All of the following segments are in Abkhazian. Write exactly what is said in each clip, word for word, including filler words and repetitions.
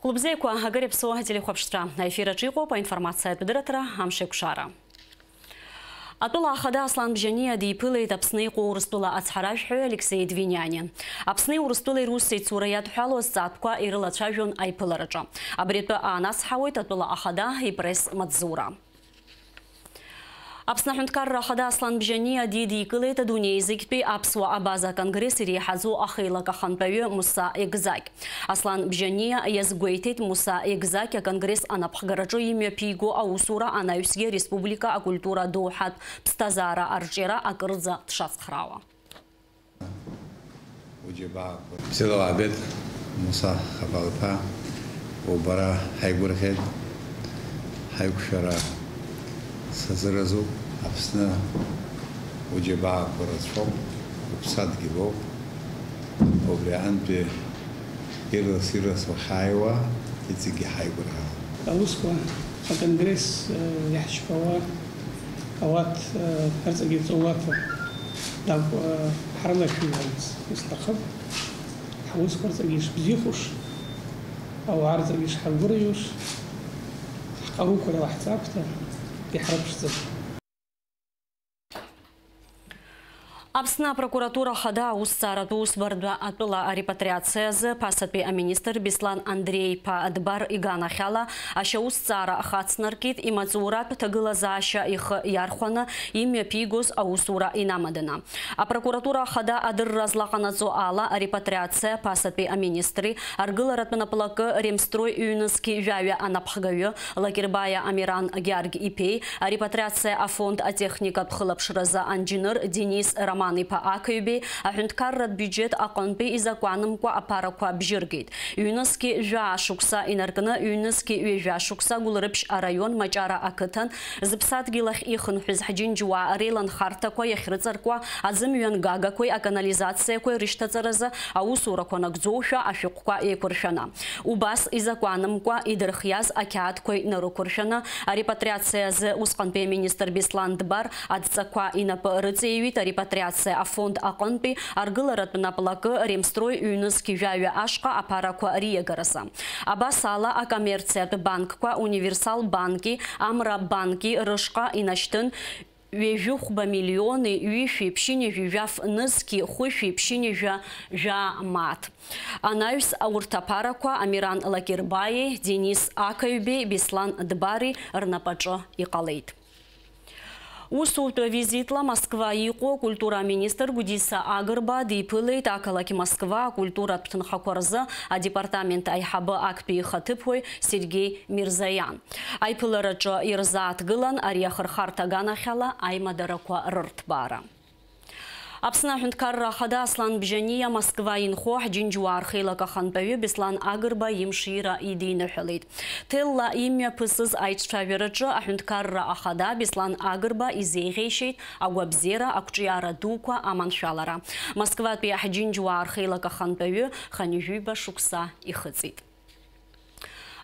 Хәлыбзиақәа, Агыри Аԥсуа телехәаԥшцәа, аефир аҿы иҟоуп аинформациатә дырраҭара Амшеикәшара. Атәыла ахада Аслан Бжьаниа диԥылеит Аԥсны иҟоу Урыстәыла ацҳаражәҳәаҩ Алексеи Двиниани. Аԥсни Урыстәылеи русеицура иадҳәалоу азҵаатәқәа ирылацәажәон аиԥылараҿы. Абри атәы аанацҳауеит атәыла ахада ипресс-маҵзура. Аԥсны аҳәынҭқарра ахада Аслан Бжьаниа дидикылеит адунеи зегьтәи аԥсуа абаза конгресс иреиҳаӡоу ахеилак ахантәаҩы Муса Егзакь. Аслан Бжьаниа иазгәеиҭеит Муса Егзакь аконгресс анапхгараҿы имҩаԥиго аусура анаҩсгьы ареспублика акультура доуҳатә ԥсҭазаара арҿиара акырӡа дшацхраауа. Уџьабаақәа. Бзиала уаабеит, Муса Хапал-иԥа, убара ҳаигәырӷьеит, ҳаиқәшәара сазыразуп. Аԥсны уџьабаақәа рацәоуп, уԥсадгьылоуп. Убри аҟынтәи ирлас-ирлас уахьааиуа, иҵегьгьы ҳаигәырӷьаауеит. Аусқәа, аконгресс, э, иаҳшьхауа, ауат, э, арҵагьы ҵауаҭа, дакә, э, ҳрылашәыҩуамызт, ус сҭахым. Ҳусқәа рҵагьы ишбзиахәыш, ауаа рҵагьы ишҳагәырҩош, ҳҟарулқәа рылаҳҵап, иҳрыԥшӡап. Аԥсны апрокуратура ахада аусҭҵааратә усбарҭа атәыла арепатриациа азы ԥасатәи аминистр Беслан Андреи-иԥа Дбар иганахьала ашьаусҭҵаара ахацнаркит, имаҵуратә ҭагылазаашьа ихы иархәаны имҩаԥигоз аусура инамаданы. Апрокуратура ахада адырра злаҟанаҵо ала, арепатриациа ԥасатәи аминистри, аргыларатә наплакы Ремстрой ҩнызқьи жәаҩа анапхгаҩы Лакербаиа Амиран Георги-иԥеи, арепатриациа афонд атехникатә хылаԥшразы анџьныр Денис Роман-иԥа Ақаҩбеи аҳәынҭқарратә биуџьет аҟынтәи изакәанымкәа аԥарақәа бжьыргеит. Ҩнызқьи жәаа шықәса инаркны, ҩнызқьи ҩажәа шықәса Гәылрыԥшь араион Маҷара ақыҭан зыԥсадгьыл ахь ихынҳәыз ҳџьынџьуаа реиланхарҭақәа иахьрыҵаркуа аӡымҩангагақәеи аканализациақәеи рышьҭаҵаразы аусурақәа нагӡоушәа ашәҟәқәа еиқәыршәаны. Убас изакәанымкәа идырхиаз ақьаадқәеи нарықәыршәаны, арепатриациа азы усҟантәи аминистр Беслан Дбар адҵақәа инапы рыҵеиҩит арепатриациа афонд аҟынтәи аргыларатә наплакы Ремстрой ҩнызқьи жәаҩа ашҟа аԥарақәа риагаразы. Абас ала, акоммерциатә банкқәа Универсал банки Амра банки рышҟа инашьҭын ҩажәи хәба миллиони ҩышәи ԥшьынҩажәи жәаф нызқьи хәышәи ԥшьынҩажәа жәаа мааҭ. Анаҩс урҭ аԥарақәа Амиран Лакербаиеи Денис Ақаҩбеи Беслан Дбари рнапаҿы иҟалеит. Усутәы визитла Москва иҟоу акультура аминистр Гәдиса Агрба диԥылеит ақалақь Москва акультуратә ҭынхақәа рзы адепартамент аиҳабы актәи ихаҭыԥуаҩ Сергеи Мирзаиан. Аиԥылараҿы ирзааҭгылан ари ахырхарҭа аганахьала аимадарақәа рырҭбаара. Аԥсны аҳәынҭқарра ахада Аслан Бжьаниа Москва инхо ҳџьынџьуаа рхеилак ахантәаҩы Беслан Агрба имшира идиныҳәалеит. Ҭелла имҩаԥысыз аиҿцәажәараҿы аҳәынҭқарра ахада Беслан Агрба изеиӷьеишьеит агәабзиара, ақәҿиара дуқәа аманшәалара. Москватәи ҳџьынџьуаа рхеилак ахантәаҩы хынҩажәиба шықәса ихыҵит.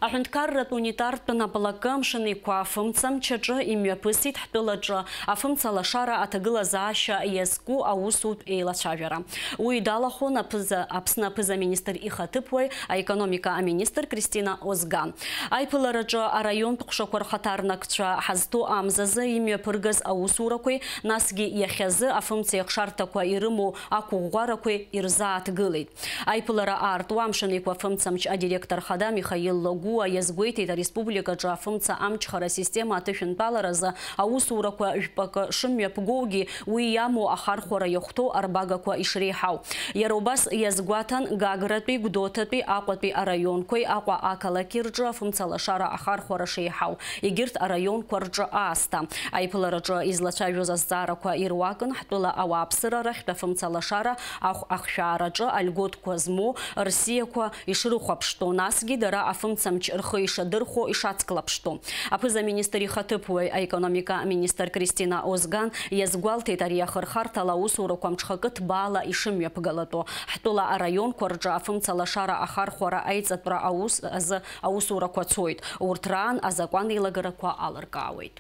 Аҳәынҭқарратә унитартә наплакы Амшын Еиқәа афымцамч аҿы имҩаԥысит ҳтәылаҿы афымцалашара аҭагылазаашьа иазку аусутә еилацәажәара. Уи далахәын аԥыза-, Аԥсны аԥыза-министр ихаҭыԥуаҩ, аекономика аминистр Кристина Озган. Аиԥылараҿы араионтә ҟәшақәа рхаҭарнакцәа ҳазҭоу амзазы имҩаԥыргаз аусурақәеи, насгьы иахьазы афымцеихшарҭақәа ирымоу ақәыӷәӷәарақәеи ирзааҭгылеит. Аиԥылара аартуа Амшын Еиқәа афымцамч адиректор хада Михаил Лагәуа иазгәеиҭеит, ареспубликаҿы афымца амчхара асистема аҭышәынтәаларазы аусурақәа жәпакы шымҩаԥгоугьы, уи иамоу ахархәара иахәҭоу арбагақәа ишреиҳау. Иара убас иазгәаҭан Гагратәи, Гәдоуҭатәи, Аҟәатәи араионқәеи Аҟәа ақалақьи рҿы афымцалашара ахархәара шеиҳау, егьырҭ араионқәа рҿы аасҭа. Аиԥылараҿы излацәажәоз азҵаарақәа ируакын ҳтәыла ауааԥсыра рахьтә афымцалашара ахә-, ахшәаараҿы альготқәа змоу рсиақәа ишрыхәаԥштәу, насгьы дара афымцамч рхы ишадырхәо ишацклаԥштәу. Аԥыза-министр ихаҭыԥуаҩ, аекономика аминистр Кристина Озган иазгәалҭеит, ари ахырхарҭала аусурақәа мҽхакы ҭбаала ишымҩаԥгалатәу. Ҳтәыла араионқәа рҿы афымцалашара ахархәара аиҵатәра аус азы аусурақәа цоит. Урҭ раан азакәан еилагарақәа алыркаауеит.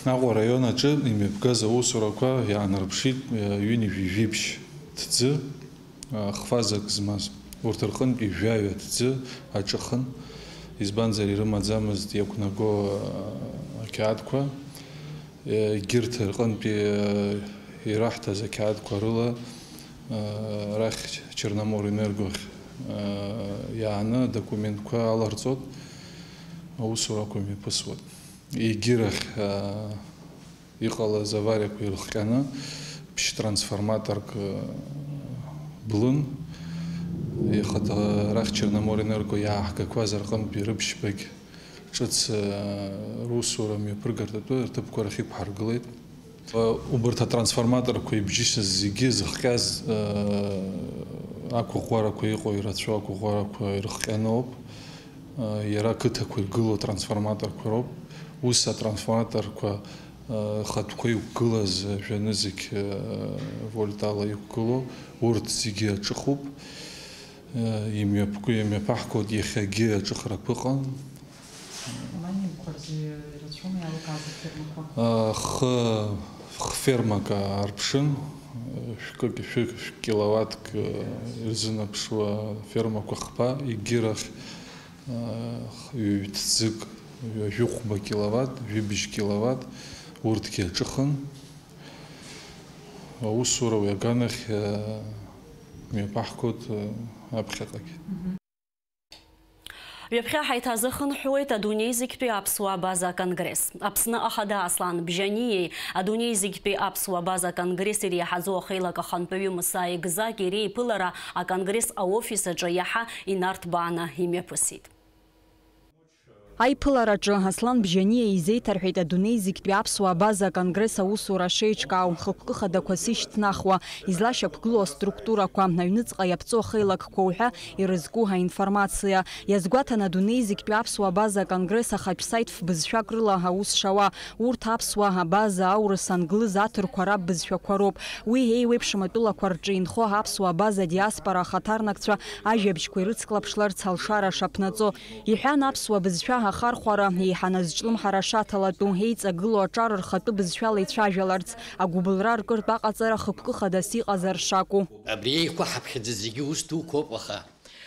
Аҟәа араион аҿы имҩаԥгаз аусурақәа иаанарԥшит ҩынҩажәи жәибжь ҭӡы, хфазак змаз. Урҭ рҟынтәи жәаҩа аҭӡы аҿыхын, избанзар, ирымаӡамызт иақәнаго ақьаадқәа. Егьырҭ рҟынтәи ираҳҭаз ақьаадқәа рыла арахь Черноморэнергохь иааны адокументқәа аларҵот, аусурақәа мҩаԥысуан. Егьирахь иҟалаз авариақәа ирыхҟьаны, ԥшь трансформаторк, э, блын, ихаҭа арахь Черноморэнерго иааҳгақәаз рҟынтәи рыԥшьбагь ҿыц, э, русура мҩаԥыргартә атәы рҭыԥқәа рахь иқәҳаргылеит. Э, убарҭ атрансформаторқәа ибжьысыз зегьы зыхҟьаз, э, ақәыӷәӷәарақәа иҟоу ирацәоу ақәыӷәӷәарақәа ирыхҟьаноуп. Э, иара ақыҭақәа иргылоу атрансформаторқәа роуп. Ус атрансформаторқәа Хатәқәа иқәгылаз жәа-нызқь вольтала иқәгылоу, урҭ зегьы аҿыхуп. Имҩаԥгәы-, имҩаԥаҳгоит иахьагьы аҿыхрақәа ыҟан. Аманиақәа рзы ирацәоума иалкааз афермақәа? Хы, хфермак аарԥшын, шәкы-, шәы-, шәкиловаттк ирзынаԥшуа фермақәа хԥа, егьирахь ҩ-ҭӡык, ҩажәихәба киловатт, жәибжь киловатт, урҭгьы аҿыхын. Аусура уи аганахь, э, мҩаԥаҳгоит, э, аԥхьаҟагь. Ҩаԥхьа ҳаиҭазыхынҳәуеит адунеи зегьтәи аԥсуа абаза аконгресс. Аԥсны Ахада Аслан Бжьаниеи адунеи зегьтәи аԥсуа абаза аконгресс иреиҳаӡоу ахеилак ахантәаҩы Мыса Егзаки реиԥылара аконгресс аофис аҿы иаҳа инарҭбааны имҩаԥысит. Аиԥылараҿы Аслан Бжьаниа изеиҭарҳәеит адунеи зегьтәи аԥсуа абаза аконгресс аусура шеиҿкаау, хықәкы хадақәа сышьҭнахуа, излашьақәгылоу аструктурақәа, аҩныҵҟа иаԥҵоу ахеилакқәа уҳәа ирызку аинформациа. Иазгәаҭан адунеи зегьтәи аԥсуа абаза аконгресс ахатә саит фбызшәак рыла аус шауа. Урҭ аԥсуа, абаза, аурыс, англыз, аҭырқәа, араб бызшәақәа роуп. Уи еиуеиԥшым атәылақәа рҿы инхо аԥсуа абаза диаспора ахаҭарнакцәа ажәабжьқәа ирыцклаԥшларц алшара шаԥнаҵо. Иҳәан, аԥсуа бызшәа ахархәара еиҳа назҿлымҳара шаҭалатәу, еиҵагылоу аҿар рхатәы бызшәала ицәажәаларц, агәыбылра ркыртә аҟаҵара хықәкы хадас иҟазар шакәу. Абри еиқәаҳаԥхьаӡа зегьы ус дуқәоуп, аха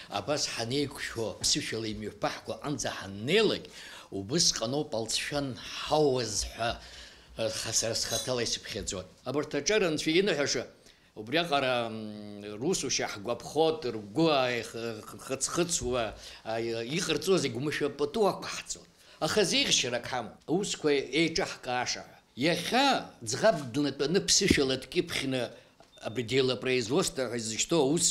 абас ҳанеиқәшәо, ԥсышәала имҩаԥаҳго аҟынӡа ҳаннеилак, убысҟаноуп алҵшәа анҳауаз ҳәа, ха-, сара схаҭала исыԥхьаӡоит. Абарҭ аҿар анцәа иныҳәаша, Убриаҟара, м, русушьа ҳгәаԥхоит, ргәы ааих-, хыҵ-хыҵуа, ааи-, иҟарҵо зегь мышәа пату ақәаҳҵоит. Аха зеиӷьшьарак ҳамоуп, аусқәа еиҿаҳкааша ҳәа. Иахьа ӡӷаб днатәаны ԥсышәала дкьыԥхьны абри делопроизводство ҳәа изышьҭоу аус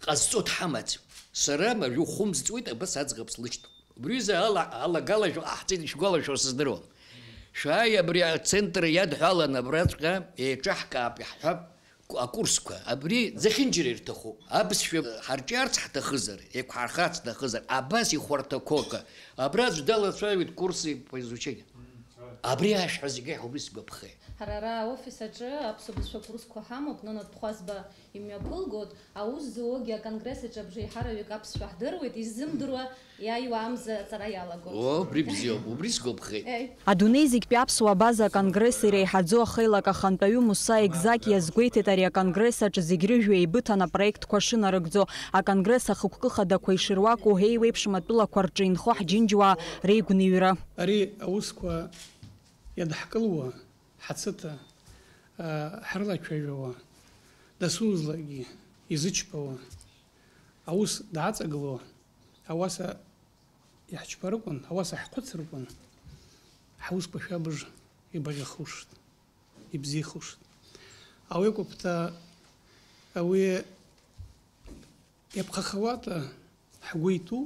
ҟазҵо дҳамаӡам. Сара мажәы хәымз ҵуеит, абас аӡӷаб слышьҭоуп. Убри рзы ала-, алагалашәа ҟаҳҵеит, ишәгәалашәо сыздыруам. Шәааи, абри ацентр иадҳәалан абраҵәҟьа еиҿаҳкаап, иаҳҳәап, акурсқәа. Абри зехьынџьара ирҭахуп. Аԥсшәа ҳарҿиарц ҳҭахызар, еиқәҳархарц ҳҭахызар, абас ихәарҭақәоуп. Абра аӡә далацәажәоит курсы по изучению. Абри ашәҳәа зегьы ҳәа убри сгәаԥхеит. Ҳара ара аофис аҿы аԥсуа бызшәа курсқәа ҳамоуп, Нонат Ԥхәазба имҩаԥылгоит, аус зуогьы аконгресс аҿы абжеиҳараҩык аԥсшәа ҳдыруеит, иззымдыруа иааиуа амза аҵара иалагоит. О, убри бзиоуп, убри сгәаԥхеит. Еи. Адунеи зегьтәи аԥсуа абаза аконгресс иреиҳаӡоу ахеилак ахантәаҩы Муса Егзаки иазгәеиҭеит ари аконгресс аҿы зегь рыжәҩа еибыҭан апроектқәа шынарыгӡо, аконгресс ахықәкы хадақәа ишыруаку, еиуеиԥшым атәылақәа рҿы инхо ҳџьынџьуаа реигәныҩра. Ари аусқәа иадҳкылуа, ҳацыта, а, ҳрылацәажәауа, дасу-злакгьы изычпауа, аус дааҵагыло, ауаса иаҳчпарыкәын, ауаса ҳхәыцрыкәын, ҳусқәа шәабыж ибаӷьахушт, ибзиахушт. Ауи акәыԥта, ауи иаԥхахауата ҳгәы иҭоу,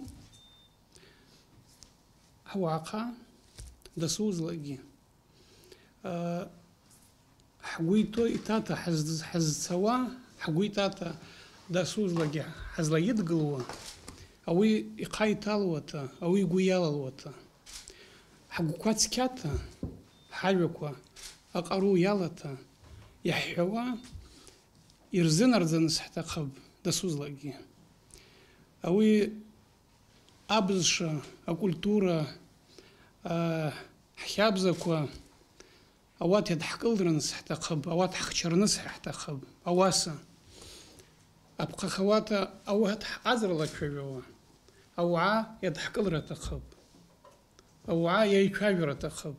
ҳуаахъа, дасу-злакгьы. Ҳгәы иҭоу иҭаҭа ҳаз-, ҳазцауа, ҳгәы иҭаҭа дасу-злакгьы ҳазлаидгылуа, ауи ихъа иҭалуата, ауи игәы иалалуата, ҳгәқәа цқьаҭа, ҳажәақәа аҟару иалаҭа, иаҳҳәауа ирзынарӡаныс ҳҭахып дасу-злакгьы. Ауи абызшәа, акультура, а, ҳхьабзақәа, ауат иадҳкылрыныс ҳҭахып, ауат ҳхчарныс ҳҭахып. Ауаса, Аԥхахауата ауаҭ ҳҟазарала ацәажәауа, ауаа иадҳкылар аҭахып. Ауаа иеицәажәар аҭахып.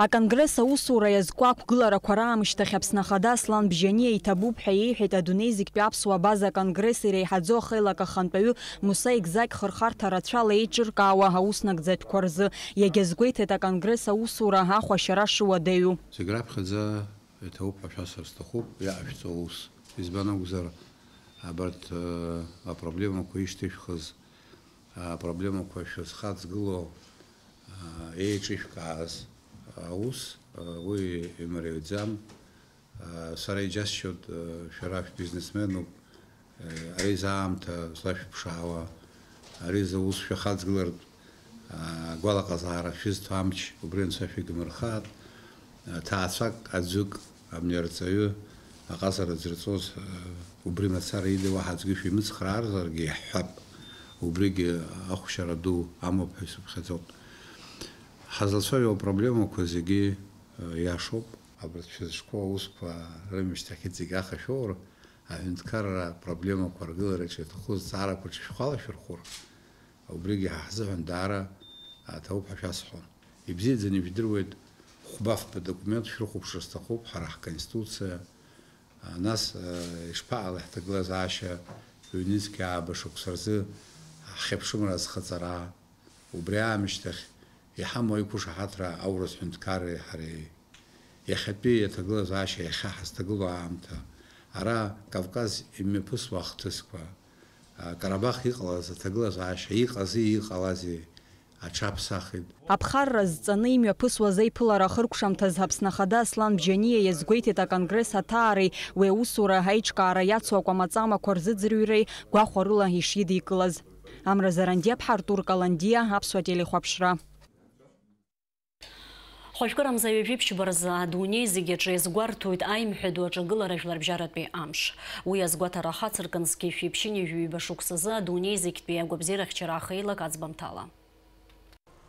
Аконгресс аусура иазку ақәгыларақәа раамышьҭахь Аԥсны Ахада Аслан Бжьаниа иҭабуп ҳәа иеиҳәеит адунеи зегьтәи аԥсуа абаза аконгресс иреиҳаӡоу ахеилак ахантәаҩы Муса Игзак хырхарҭа рацәала еиҿыркаауа аус нагӡатәқәа рзы. Иагьазгәеиҭеит аконгресс аусура ахәашьара шуадаҩу. Зегь раԥхьаӡа иҭабуп ҳәа шәасҳәар сҭахуп, иаашәҵо аус. Избан акәзар, абарҭ, э, апроблемақәа ишьҭышәхыз, апроблемақәа шәызхаҵгыло, э, еиҿышәкааз аус, э, уи имариаӡам. Э, сара иџьасшьоит, э, шәара шәбизнесменуп, э, ари зы аамҭа злашәыԥшаауа, ари зы ус шәахаҵгылартә, э, гәалаҟазаара шәызҭо амч убри анцәа шәигмырхааит. Э, ҭаацәак аӡәык, амни арҵаҩы, аҟазара дзырҵоз, э, убри мацара ида уаҳа аӡәгьы шәимыцхраарзаргьы иаҳҳәап, убригьы ахәшьара ду амоуп ҳәа исыԥхьаӡоит. Ҳазлацәажәо апроблемақәа зегьы, э, иашоуп. Абарҭ шәызҿқәоу аусқәа рымышьҭахь иҵегь ахашәоура, аҳәынҭқарра апроблемақәа аргылараҿы иаҭаху зҵаарақәа рҿы шәхәалашәырхәыр, убригьы ҳа ҳзыҳәан даара аҭабуп ҳәа шәасҳәон. Ибзиаӡаны ижәдыруеит, хәба-фба документ шәрыхәаԥшыр сҭахуп, ҳара ҳконституциа, а, нас, а, ишԥаҟалеи ҳҭагылазаашьа ҩнызқьи ааба шықәса рзы ҳхьыԥшымра азхаҵара, убри аамышьҭахь иҳамоу аиқәышаҳаҭра аурыс ҳәынҭқарреи ҳареи. Иахьатәи аҭагылазаашьа, иахьа ҳазҭагылоу аамҭа, ара Кавказ имҩаԥысуа ахҭысқәа, а, Карабах иҟалаз аҭагылазаашьа, иҟази иҟалази, аҽаԥсахит. Аԥхарра зҵаны имҩаԥысуаз аиԥылара ахыркәшамҭаз Аԥсны Ахада Аслан Бжьаниа иазгәеиҭеит аконгресс аҭаареи уи аусура аиҿкаара иацу акәамаҵамақәа рзыӡырҩреи гәахәарыла ишидикылаз. Амра Зарандиаԥҳа, Артур Каландиа, Аԥсуа телехәаԥшра. Хәажәкырамза ҩажәи ԥшьба рзы адунеи зегьы аҿы иазгәарҭоит аимҳәа ду аҿагылара жәларбжьаратәи амш. Уи азгәаҭара ахацыркын зқьи жәшәи ԥшьынҩажәи ҩба шықәсазы адунеи зегьтәи агәабзиарахьчара ахеилак аӡбамҭала.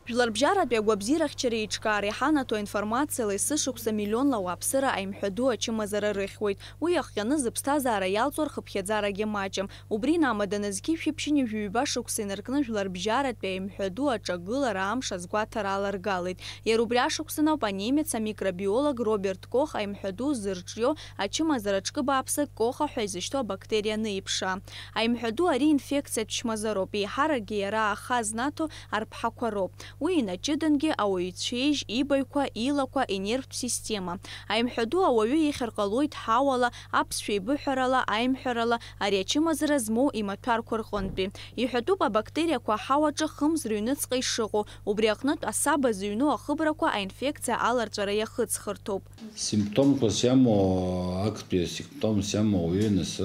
Жәларбжьаратәи агәабзиарахьчара еиҿкаара иҳанаҭо аинформациала есышықәса миллионла ауааԥсыра аимҳәа ду ачымазара рыхьуеит. Уи иахҟьаны зыԥсҭазаара иалҵуа рхыԥхьаӡарагьы маҷым. Убри инамаданы зқьи жәшәи ԥшьынҩажәи ҩба шықәса инаркны жәларбжьаратәи аимҳәа ду аҿагылара амш азгәаҭара аларгалеит. Иара убри ашықәсан ауп анемец амикробиолог Роберт Кох аимҳәа ду зырҿио ачымазара ҿкы бааԥсык Коха ҳәа изышьҭоу абактериа аныиԥшаа. Аимҳәа ду ари инфекциатә чмазароуп, еиҳаракгьы иара аха знаҭо арԥҳақәа роуп. Уи инаҷыдангьы ауаҩы ицәеижь, ибаҩқәа, илақәа, инервтә система. Аимҳәа ду ауаҩы ихьыр ҟалоит ҳауала, аԥсшәа еибыҳәарала, аимҳәарала, ари ачымазара змоу имаҭәарқәа рҟынтәи. Иҳәатәуп абактериақәа аҳауаҿы хымз рыҩныҵҟа ишыҟоу, убри аҟнытә асаба зыҩну ахыбрақәа аинфекциа аларҵәара иахыҵхырҭоуп. Симптомқәас иамоу, актәи асимптомс иамоу ауаҩы нас,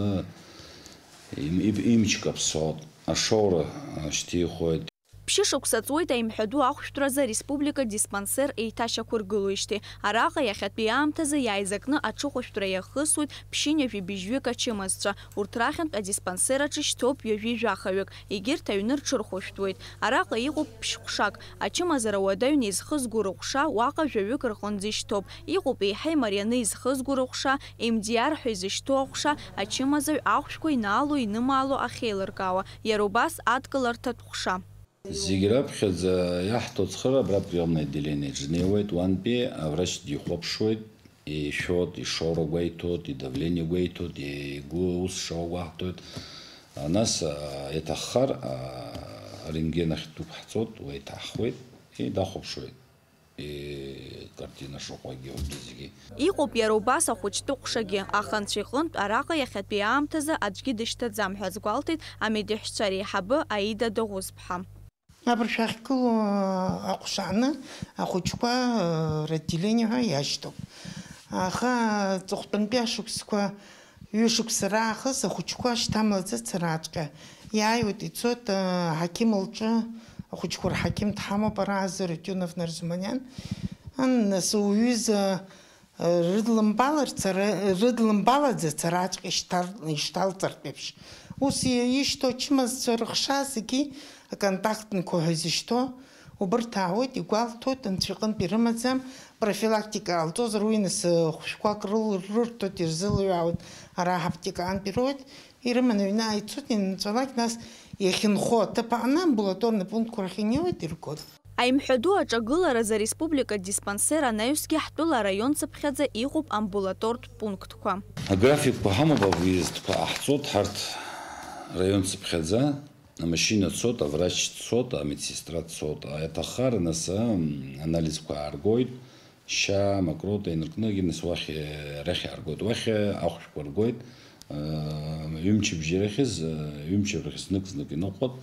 им-, иб-, имч каԥсоит, ашоура, а, шьҭихуеит. Ԥшьышықәса ҵуеит аимҳәа ду ахәшәтәразы ареспублика диспансер еиҭашьақәыргылоижьҭеи. Араҟа иахьатәи аамҭазы иааизакны аҽыхәышәтәра иахысуеит ԥшьынҩажәи быжьҩык ачымазцәа. Урҭ рахьынтә адиспансер аҿы шьҭоуп ҩажәи жәахаҩык, егьырҭ аҩны рҽырхәышәтәуеит. Араҟа иҟоуп ԥшьҟәшак, ачымазара уадаҩны изхызго рыҟәша уаҟа жәаҩык рҟынӡа ишьҭоуп. Иҟоуп еиҳа имарианы изхызго рыҟәша, М Д Р ҳәа изышьҭоу аҟәша, ачымазаҩ ахәшәқәа инаало-инымаало ахьеилыркаауа, иара убас адкыларҭатә ҟәша. Зегь раԥхьаӡа иаҳҭо ацхыра абра приёмное отделениеҿ днеиуеит, уантәи аврач дихәаԥшуеит, ишәоит, ишоура гәеиҭоит, идавление гәеиҭоит, игәы ус шауа гәаҳҭоит. Нас, а, иаҭаххар, а, арентген ахь дықәҳҵоит, уа иҭаҳхуеит, и, дахәаԥшуеит. Икартина шыҟоу агьоугьы зегьы. Иҟоуп иара убас ахәыҷтәы ҟәшагьы, аха анцәа иҟынтә араҟа иахьатәи аамҭазы аӡәгьы дышьҭаӡам ҳәа азгәалҭеит амедеҳәшьцәа реиҳабы Аида Дыӷәызԥҳа. Абыржә ахьгылоу аҟәша ааны ахәыҷқәа ротделение ҳәа иашьҭоуп. Аха аҵыхәтәантәи ашықәсқәа Ҩышықәса раахыс ахәыҷқәа шьҭамлаӡац араҵәҟьа иааиуеит, ицоит, а, аҳақьым лҿы, ахәыҷқәа рҳақьым дҳамоуп ара азы, Рутиунов Нарзуманиан. Ан, нас уҩыза, а, рыдлымбаларц ара, рыдлымбалаӡац араҵәҟьа ишьҭар-, ишьҭалҵартә еиԥш. Ус и-, ишьҭоу ачымазцәа рыхшаа зегьы аконтактникқәа ҳәа изышьҭоу убырҭ аауеит, игәалҭоит, анцәа иҟынтә ирымаӡам, профилактика ҟалҵозар, уи нас, э, хәшәқәак рыл-, рырҭоит, ирзылҩаауеит, ара ҳаԥҭикаантә ироуеит, ирыманы аҩны ааицоит, ианынҵәалак, нас иахьынхо аҭыԥ аҟны амбулаторный пунктқәа рахь инеиуеит, иргоит. Аимҳәаду аҿагыларазы ареспубликатә диспансер анаҩсгьы ҳтәыла араион цыԥхьаӡа иҟоуп амбулаторт пунктқәа. Аграфикқәа ҳамоуп, авыездқәа ҟаҳҵоит ҳарҭ раион цыԥхьаӡа. Амашьына цоит, аврач дцоит, амедсестра дцоит. Иаҭаххар, нас, м, анализқәа ааргоит, шьа, мокрота инаркны, нас уахь, арахь иааргоит. Уахь ахәшәқәа ргоит, э, ҩымчыбжьарахьыз, э, ҩымчыбжьарахь знык-знык иныҟәоит.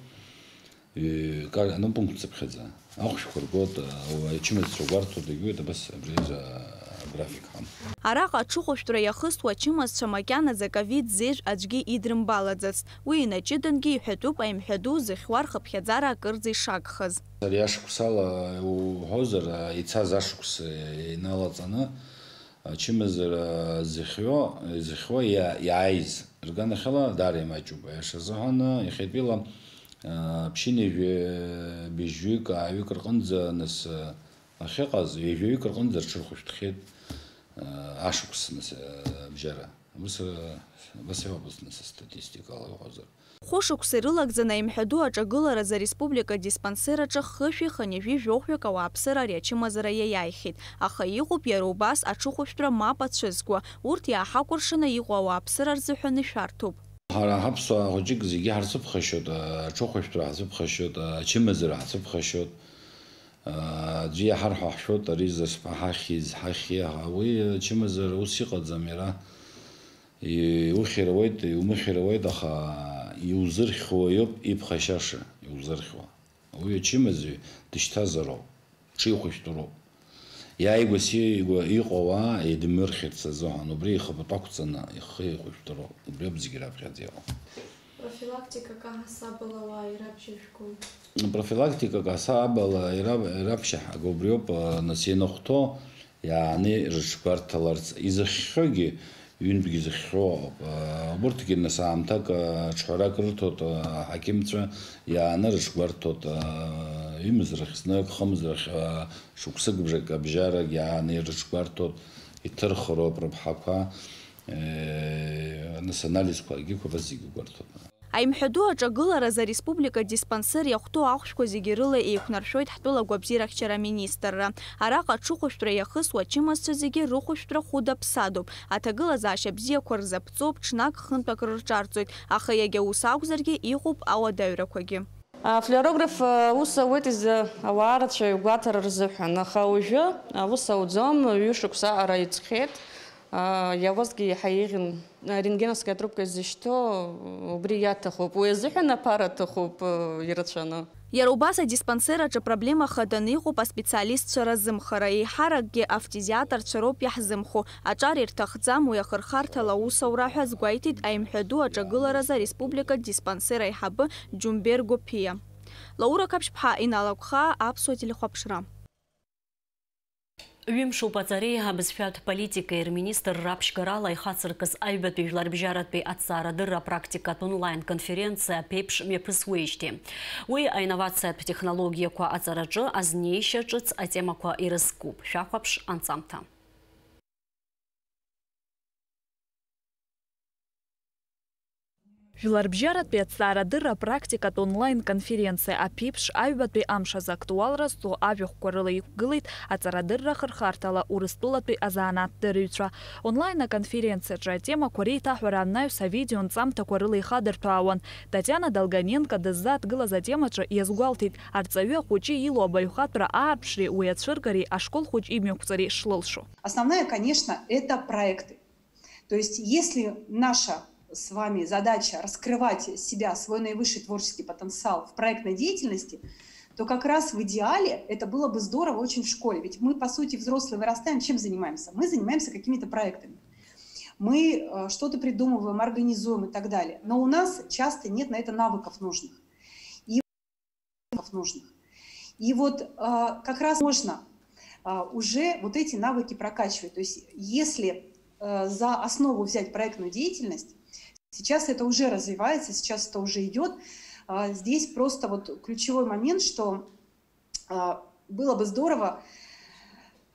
Ҩ-, ка-, анапункт цыԥхьаӡа. Ахәшәқәа ргоит, ауаа ачымазцәа гәарҭо дагьуеит, абас абри аҩыза аграфик ҳамоуп. Араҟа аҽыхәышәтәра иахыстуа ачымазцәа макьанаӡа ковид зеижә аӡәгьы идрымбалаӡацт. Уи инаҷыдангьы иҳәатәуп аимҳәаду зыхьуа рхыԥхьаӡара акырӡа ишагхаз. Ари ашықәсала уҳәозар, ицаз ашықәс иналаҵаны, ачымазара зыхьуа, зыхьуа иа-, иааиз рганахьала даара имаҷуп. Аиаша азыҳәан, иахьатәила, а, ԥшьынҩажәи быжьҩык, ааҩык рҟынӡа, нас, а, ахьыҟаз, ҩажәаҩык рҟынӡа рҽырхәышәтәхьеит, а, ашықәс, нас, а, абжьара. Ус, а, абас иоуп, нас, астатистикала иҟазар. Хәышықәса ирылагӡаны аимҳәаду аҿагыларазы ареспублика диспансер аҿы хышәи хынҩажәи жәохәҩык ауааԥсыра ари ачымазара иаиааихьеит, аха иҟоуп иара убас аҽыхәышәтәра мап ацәызкуа, урҭ иааҳакәыршаны иҟоу ауааԥсыра рзыҳәан ишәарҭоуп. Ҳара ҳаԥсуаа хәыҷык зегьы ҳарцәыԥхашьоит, аҽыхәышәтәра ҳацәыԥхашьоит, ачымазара ҳацәыԥхашьоит, аӡәы иаҳар ҳәа ҳшәоит, ари зыспа ҳахьиз, ҳахьиа, уи ачымазара ус иҟаӡам иара. Иухьыр ауеит, иумыхьыр ауеит, аха иузырхьуа иоуп иԥхашьаша, иузырхьуа. Уи ачымазаҩ дышьҭазароуп, ҽихәышәтәроуп. Иааигәа сиааигәа иҟоу ауаа идмырхьырц азыҳәан, убри ихаԥатә ақәҵаны ихы ихәышәтәроуп. Убриоуп зегьы раԥхьаӡа иҟоу. Профилактикак аҳасабала ауаа ирабжьажәгои? Профилактикак аҳасабала ира-, ираԥшьаҳага убриоуп, а, нас ианахәҭоу иааны рыҽгәарҭаларц изыхьхьоугьы, ҩынтәгьы изыхьхьоу ауп. А, убырҭгьы нас аамҭак, а, ҽҳәарак рырҭоит, а, аҳақьымцәа иааны рыҽгәарҭоит, а, ҩымз рахь знык, хымз рахь, а, шықәсык бжак абжьарак иааны ирыҽгәарҭоит, иҭырхроуп рыԥҳақәа, э, нас анализқәа, агьиқәа абас зегьы гәарҭоит. Аимҳәаду аҿагыларазы ареспублика диспансер иахәҭоу ахәшәқәа зегьы рыла еиқәнаршәоит ҳтәыла агәабзиарахьчара аминистрра. Араҟа аҽыхәышәтәра иахысуа ачымазцәа зегьы рыхәышәтәра хәыда-ԥсадоуп. Аҭагылазаашьа бзиақәа рзаԥҵоуп, ҽнак хынтәак рырҿарҵоит, аха иагьа ус акәзаргьы иҟоуп ауадаҩрақәагьы. Афлюорограф аус ауеит изы ауаа рацәаҩ гәаҭара рзыҳәан, аха уажәы аус ауӡом, ҩышықәса аҟара иҵхеит. Иауазгьы иаҳа еиӷьын. Рентгеновская трубка изышьҭоу убри иаҭахуп, уи азыҳәан аԥара аҭахуп, ирацәаны. Иара убас адиспансер аҿы проблема хаданы иҟоуп аспециалистцәа разымхара, еиҳаракгьы афтизиатрцәа роуп иаҳзымхо, аҿар ирҭахӡам уи ахырхарҭала аусура ҳәа азгәеиҭеит аимҳәаду аҿагыларазы ареспубликатә диспансер аиҳабы Џьумбер Гәыԥиа. Лаура Қаԥшьԥҳа, Инал Агәхаа, Аԥсуа телехәаԥшра. Ҩымшоуп аҵареи абызшәатә политикеи рминистрра аԥшьгарала ихацыркыз аҩбатәи жәларбжьаратәи аҭҵаарадырра апрактикатә онлайн-конференциа аԥеиԥш мҩаԥысуеижьҭеи. Уи аинновациатә технологиақәа аҵараҿы азнеишьа ҿыц атемақәа ирызкуп. Шәахәаԥш анҵамҭа. Жәларбжьаратәи аҭҵаарадырра апрактикатә онлайн-конференциа аԥеиԥш аҩбатәи амш азы актуалра зҵоу ажәахәқәа рыла иқәгылеит аҵарадырра ахырхарҭала Урыстәылатәи азанааҭ дырҩцәа. Онлайн-аконференциаҿы атемақәа реиҭаҳәара анаҩс авидео нҵамҭақәа рыла ихадырҭәаауан. Татиана Долгоненко дыззааҭгылаз атемаҿы иазгәалҭеит, арҵаҩы ахәыҷы илоу абаҩхатәра аарԥшреи уи ацәыргареи ашкол хәыҷ имҩақәҵареи шлылшо. Основная, конечно, это проекты. То есть, если наша с вами задача раскрывать себя, свой наивысший творческий потенциал в проектной деятельности, то как раз в идеале это было бы здорово очень в школе. Ведь мы, по сути, взрослые вырастаем, чем занимаемся? Мы занимаемся какими-то проектами. Мы, э, что-то придумываем, организуем и так далее. Но у нас часто нет на это навыков нужных. Нужных. И вот, а, как раз можно, а, уже вот эти навыки прокачивать. То есть, если, э, за основу взять проектную деятельность, сейчас это уже развивается, сейчас это уже идёт. А, здесь просто вот ключевой момент, что, а, было бы здорово,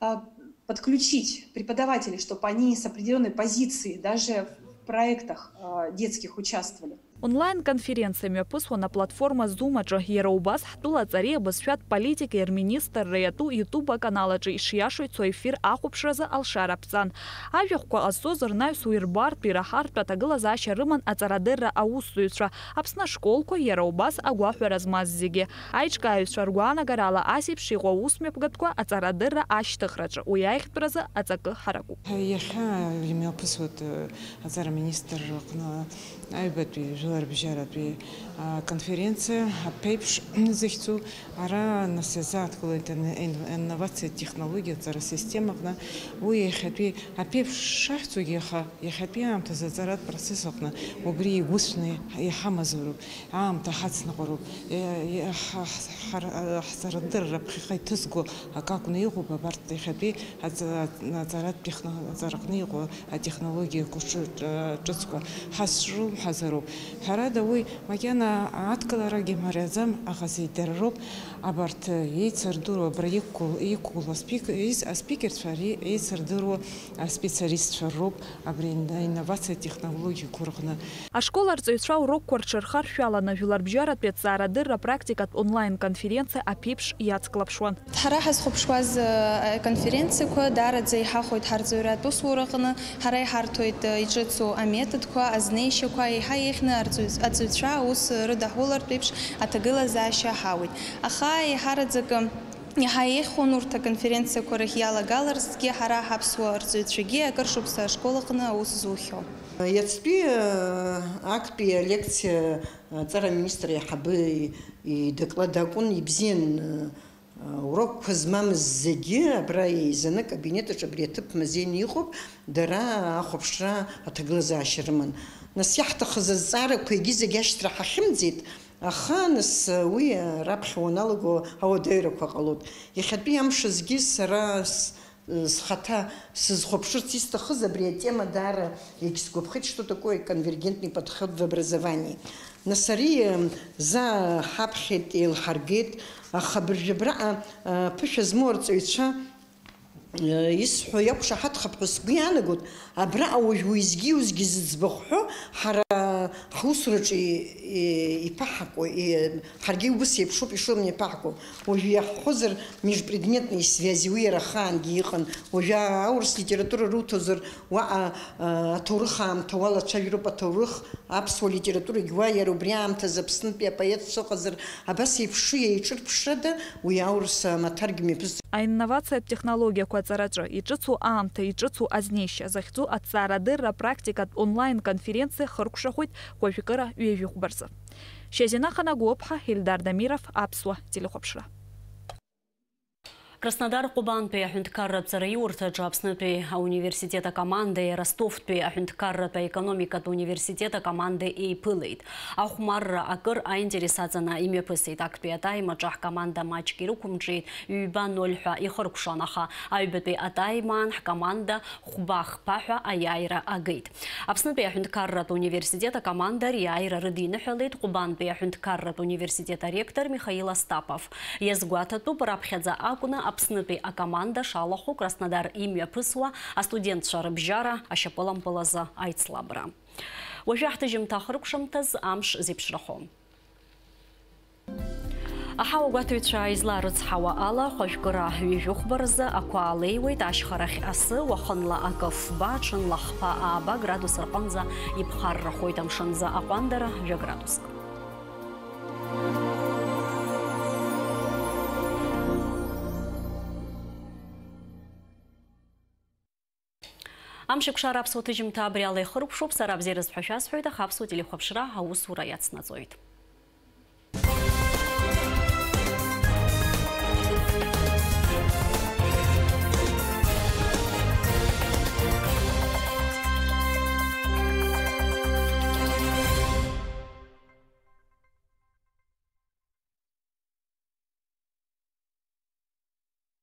а, подключить преподавателей, чтобы они с определенной позиции даже в проектах э, детских участвовали. Онлайн-конференциа мҩаԥысуан аплатформа Zoom аҿы, иара убас ҳтәыла аҵареи абызшәатә политикеи рминистрра иатәу YouTube аканал аҿы ишиашоу ицо ефир ахәаԥшразы алшара ԥҵан. Ажәахәқәа ҟазҵоз рнаҩс уи рбартә, ираҳартә аҭагылазаашьа рыман аҵарадырра аусзуҩцәа, Аԥсны ашколқәа, иара убас агәаҳәара змаз зегьы. Аиҿкааҩцәа ргәаанагарала, ас еиԥш иҟоу аусмҩаԥгатәқәа аҵарадырра ашьҭыхраҿы, уи аиӷьтәразы аҵакы ҳаракуп. Иахьа имҩаԥысуеит, э, аҵара министр рҟны аҩбатәи жәларбжьаратәи, а, конференциа аԥеиԥш захьӡу. Ара, нас, иазааҭгылоит ин-, ин-, инновациатә технологиа аҵара система аҟны. Уи иахьатәи аԥеиԥш шахьӡугьы, аха иахьатәи аамҭазы аҵаратә процесс аҟны убри игәыцәны иҳамазароуп. Аамҭа ҳацныҟәароуп. Е, е, ҳа-, ҳ-, ҳар-, ҳҵарадырра ԥхьаҟа иҭызго акы акәны иҟоуп абарҭ иахьатәи аҵа-, аҵаратә техно-, аҵараҟны иҟоу атехнологиақәа ҿы-, ҿы-, ҿыцқәа ҳазҿлымҳазароуп. Ҳәарада, уи макьана адкыларагьы мариаӡам, аха зегь дара роуп. Абарҭ еицырдыруа абра иқәгыл-, иқәгылоу аспик-, еиз-, аспикерцәа ари еицырдыруа аспециалистцәа роуп. Абри ин-, инновациа технологиақәа рҟны. Ашкол арҵаҩцәа урокқәа рҽырхаршәаланы, жәларбжьаратәи аҭҵаарадырра практикатә онлайн-конференциа аԥеиԥш иацклаԥшуан. Ҳара ҳазхәаԥшуаз, э, аконференциақәа даараӡа иҳахәоит ҳарҵаҩратә усураҟны, ҳара иҳарҭоит, э, иҿыцу аметодқәа, азнеишьақәа, еиҳа еиӷьны арҵаҩ-, аҵаҩцәа аус рыдаҳулартә еиԥш аҭагылазаашьа ҳауеит. Аха еиҳараӡакы Иаҳа еиӷьхон урҭ аконференциақәа рахь иалагаларцгьы, ҳара ҳаԥсуа рҵаҩцәагьы акыр шықәса ашкол аҟны аус зухьоу. Иацтәи, э, актәи алекциа, э, аҵара аминистр аиҳабы и-, идоклад акәын, ибзиан, э, урокқәа змамыз зегьы абра еизаны акабинет аҿы абри аҭыԥ мазеины иҟоуп, дара ахәаԥшра аҭагылазаашьа рыман. Нас иаҳҭахыз азҵаарақәа егьи зегь ашьҭра ҳахьымӡеит, Аха, нас, уи раԥхьа уаналаго ауадаҩрақәа ҟалоит. Иахьатәи амш азгьы сара с-, схаҭа сызхәаԥшырц исҭахыз абри атема даара егьсгәаԥхеит, что такое конвергентный подход в образовании. Нас ари, м, заа ҳаԥхьеит, еилҳаргеит, аха абыржәы абраҟа, а, ԥышәа змоу арҵаҩцәа Исҳәо иақәшаҳаҭхап ҳәа сгәы иаанагоит, абраҟа уажә уеизгьы-уеизгьы зыӡбахә ҳәо ҳара ҳусураҿы и-, и-, иԥаҳакуа, и-, ҳаргьы убас еиԥшуп ишыҟам иаԥаҳго. Уажәы иаҳҳәозар, межпредметные связи, уи иара ахаангьы иҟан. Уажәы аурыс литература руҭозар, уаҟа, а, аҭоурых аамҭа уалацәажәароуп, аҭоурых, аԥсуа литературагь уа, иара убри аамҭазы Аԥснытәи апоетцәа ыҟазар, абас еиԥш еиҿырԥшрада уи аурыс амаҭаргьы мҩаԥысҵоит. Аинновациатә технологиақәа аҵараҿы иҿыцу аамҭа, иҿыцу азнеишьа захьӡу аҭҵаарадырра практикатә онлайн-конференциа хыркәшахоит уажәкыра ҩажәихәба рзы. Шьазина Ханагәыԥҳа, Ельдар Дамиров, Аԥсуа телехәаԥшра. Краснодар Ҟәбантәи аҳәынҭқарратә ҵараиурҭаҿы Аԥснытәи ауниверситет акомандеи Ростовтәи аҳәынҭқарратә аекономикатә университет акомандеи еиԥылеит. Ахәмарра акыр аинтерес аҵаны имҩаԥысит. Актәи атайм аҿы ҳкоманда маҷк ирықәымҿиеит, ҩба ноль ҳәа ихыркәшан, аха аҩбатәи атайм аан ҳкоманда хәба-хԥа ҳәа аиааира агеит. Аԥснытәи аҳәынҭқарратә университет акоманда ари аиааира рыдиныҳәалеит Ҟәбантәи аҳәынҭқарратә университет аректор Михаил Астапов. Иазгәаҭатәуп, раԥхьаӡа акәны Аԥснытәи акоманда шалахәу Краснодар имҩаԥысуа астудентцәа рыбжьара ашьапылампыл азы аицлабра. Уажәы ҳҭыжьымҭа ахыркәшамҭаз амш зеиԥшрахо. Аҳауагәаҭаҩцәа изларыцҳауа ала, хәажәкыра ҩажәихәба рзы ақәа леиуеит, ашьхарахь асы, уахынла акы фба, ҽынла хԥа ааба градус рҟынӡа иԥхаррахоит, амшынӡы аҟәандара жәа градуск. Амшеикәшара аԥсуа ҭыжьымҭа абри ала ихыркәшоуп. Сара абзиараз ҳәа шәасҳәоит, аха аԥсуа телехәаԥшра аусура иацнаҵоит.